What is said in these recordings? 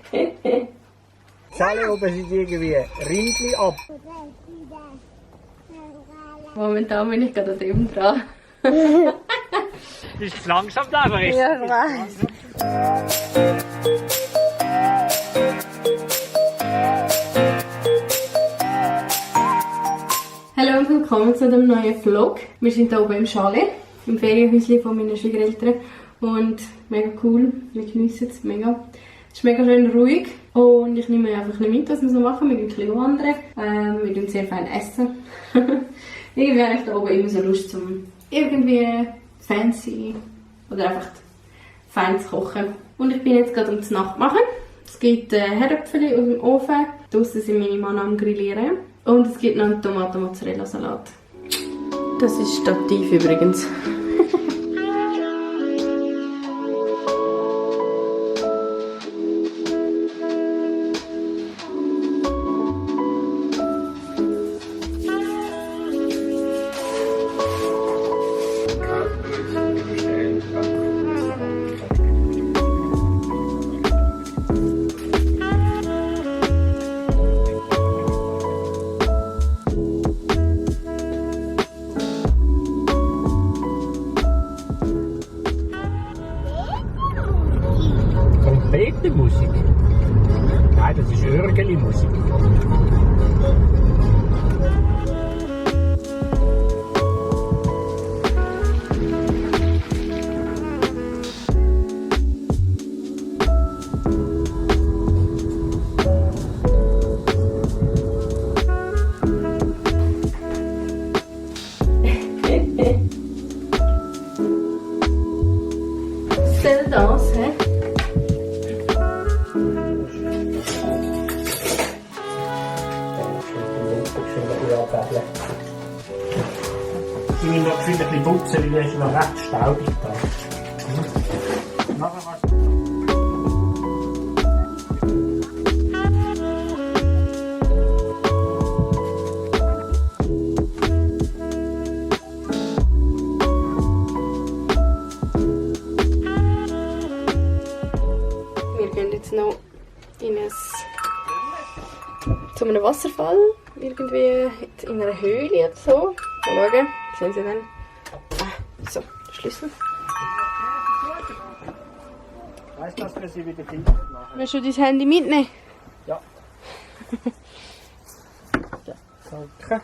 Zelle oben sind irgendwie Rindli ab. Momentan bin ich gerade an dem dran. Bist du langsam da, aber ist Ja, ich weiß. Hallo und willkommen zu dem neuen Vlog. Wir sind hier oben im Chalet, im Ferienhäuschen von meinen Schwiegereltern. Und mega cool, wir geniessen es mega. Es ist mega schön ruhig und ich nehme einfach ein bisschen mit, was wir so machen. Wir gehen ein bisschen wandern, wir tun sehr fein essen. Irgendwie habe ich da oben immer so Lust, zum irgendwie fancy oder einfach fein zu kochen. Und ich bin jetzt gerade um die Nacht machen. Es gibt Herdöpfeli aus dem Ofen, draussen sind meine Mann am Grillieren und es gibt noch einen Tomaten-Mozzarella-Salat. Das ist Stativ übrigens. Musik. Nein, das ist Örgeli-Musik. Celle danse, hä? Ich will noch ein bisschen putzen, weil es noch recht staubig da. Nachher was. Wir gehen jetzt noch zu einem Wasserfall, irgendwie in einer Höhle oder so. Mal schauen, sehen Sie dann. So, der Schlüssel. Weißt du, dass wir sie wieder finden machen? Willst du dein Handy mitnehmen? Ja. Ja, danke.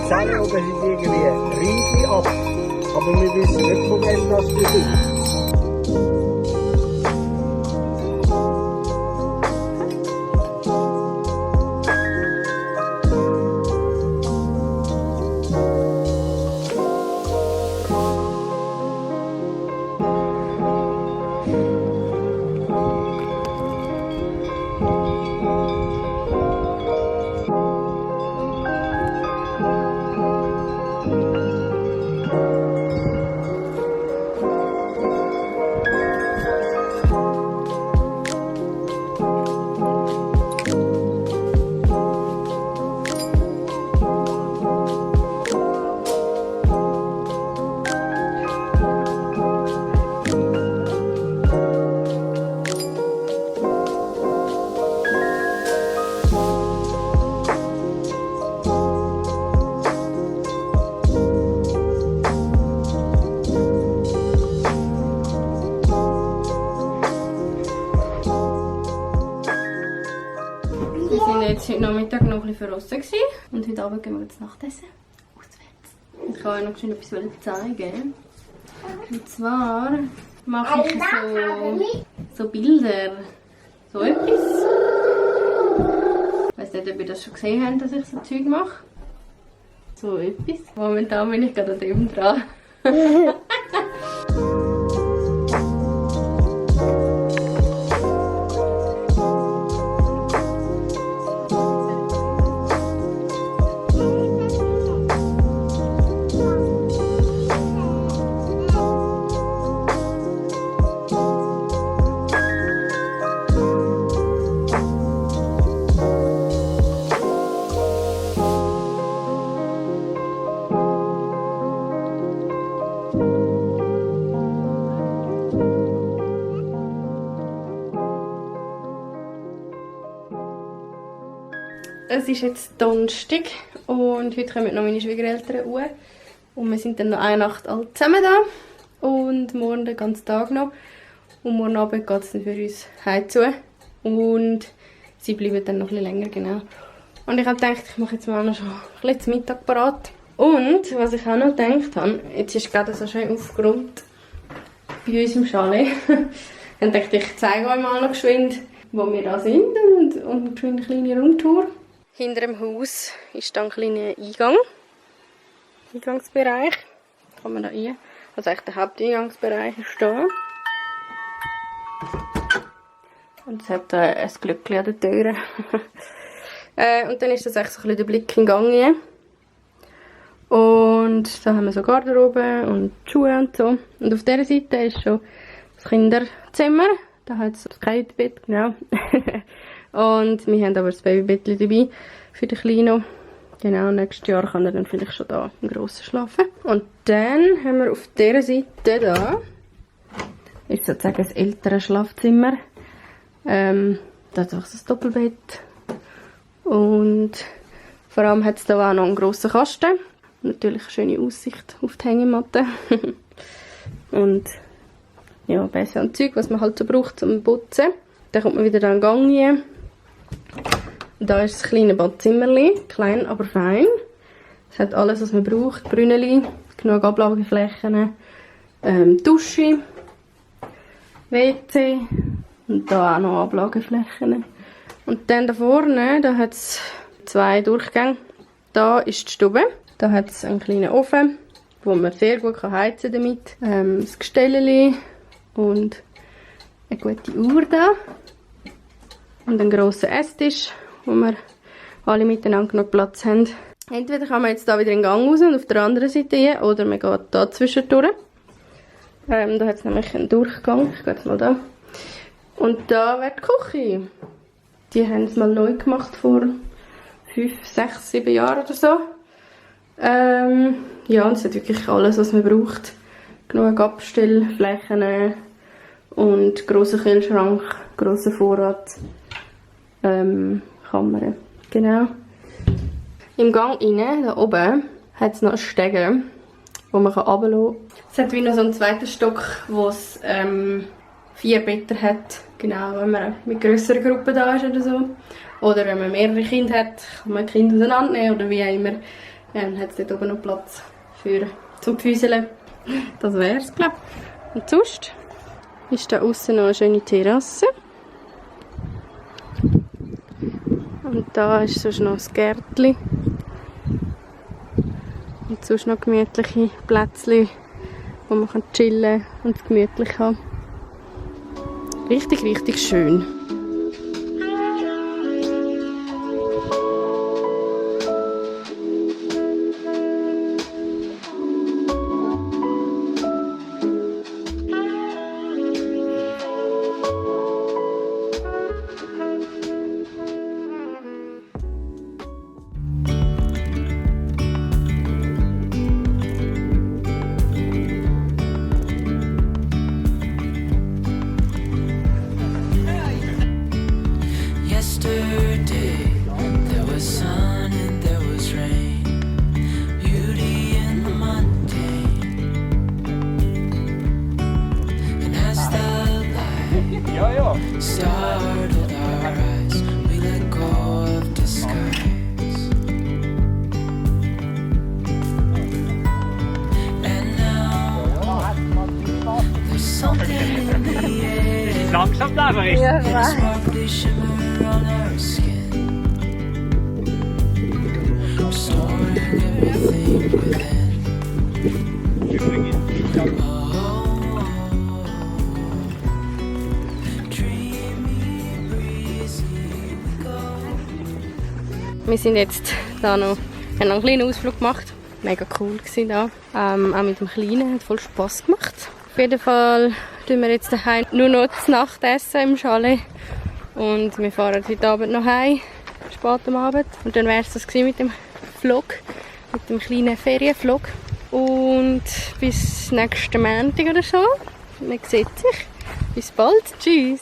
Zelle oben sind irgendwie Rindli ab. Aber wir wissen nicht, von wem das die sind. jetzt heute Nachmittag noch ein bisschen verrossen und heute Abend gehen wir jetzt Nachtessen. Auswärts. Ich kann euch noch schnell etwas zeigen. Und zwar mache ich so Bilder. So etwas. Ich weiss nicht, ob ihr das schon gesehen habt, dass ich so Zeug mache. So etwas. Momentan bin ich gerade an dem dran. Es ist jetzt Donnerstag und heute kommen noch meine Schwiegereltern hoch. Und wir sind dann noch eine Nacht alle zusammen da. Und morgen den ganzen Tag noch. Und morgen Abend geht es dann für uns heim zu. Und sie bleiben dann noch ein bisschen länger, genau. Und ich habe gedacht, ich mache jetzt mal noch schon ein bisschen zum Mittag parat. Und was ich auch noch gedacht habe, jetzt ist gerade so schön aufgeräumt bei uns im Chalet. Dann dachte ich, zeige euch mal noch geschwind, wo wir da sind und geschwind eine kleine Rundtour. Hinter dem Haus ist dann ein kleiner Eingangsbereich. Kann man da rein. Also eigentlich der Haupteingangsbereich ist da. Und es hat ein Glöckchen an der Tür. Und dann ist das eigentlich so ein bisschen der Blick in den Gang hier. Und da haben wir so Garderobe und Schuhe und so. Und auf dieser Seite ist schon das Kinderzimmer. Da hat es das Kinderbett, genau. Und wir haben aber das Babybett dabei für den Kleinen. Genau, nächstes Jahr kann er dann vielleicht schon da im Grossen schlafen. Und dann haben wir auf dieser Seite da, ist sozusagen das ältere Schlafzimmer. Da hat es ein Doppelbett. Und vor allem hat es da auch noch einen grossen Kasten. Und natürlich eine schöne Aussicht auf die Hängematte. Und ja, Bässe und Zeug, was man halt so braucht zum Putzen. Dann kommt man wieder in den Gang hier. Da ist das kleine Badzimmerli, klein, aber fein. Es hat alles, was man braucht. Brünneli, genug Ablageflächen, Dusche, WC und da auch noch Ablageflächen. Und dann da vorne, da hat es 2 Durchgänge. Da ist die Stube. Da hat es einen kleinen Ofen, wo man sehr gut heizen kann damit. Das Gestelleli und eine gute Uhr da. Und einen grossen Esstisch, wo wir alle miteinander genug Platz haben. Entweder kann man jetzt da wieder in den Gang raus und auf der anderen Seite hier, oder man geht da zwischendurch. Da hat es nämlich einen Durchgang. Ich gehe jetzt mal da. Und da wäre die Küche. Die haben es mal neu gemacht vor 5, 6, 7 Jahren oder so. Ja, und es hat wirklich alles, was man braucht. Genug Abstellflächen und grosser Kühlschrank, grosser Vorrat. Kammern. Genau. Im Gang rein, da oben, hat es noch einen Stege, wo man runterlassen kann. Es hat wie noch so einen zweiten Stock, wo es 4 Betten hat. Genau, wenn man mit grösseren Gruppen da ist oder so. Oder wenn man mehrere Kinder hat, kann man die Kinder auseinandernehmen oder wie auch immer. Hat es dort oben noch Platz zum Füßeln. Das wäre es, glaube ich. Und sonst ist da außen noch eine schöne Terrasse. Und da ist sonst noch ein Gärtchen. Und sonst noch gemütliche Plätzchen, wo man chillen und es gemütlich haben. Richtig, richtig schön. Startled our eyes, we let go of Langsam bleiben. Ja, ich weiß. Sparkly shimmer on our skin, restoring everything within. Dreamy, breezy, we go. Wir sind jetzt da noch, haben noch einen kleinen Ausflug gemacht. Mega cool gewesen da. Auch mit dem Kleinen, hat voll Spass gemacht. Auf jeden Fall tun wir jetzt daheim nur noch das Nachtessen im Chalet. Und wir fahren heute Abend noch heim, spät am Abend. Und dann wäre es das gewesen mit dem Vlog, mit dem kleinen Ferienvlog. Und bis nächsten Montag oder so. Man sieht sich. Bis bald. Tschüss.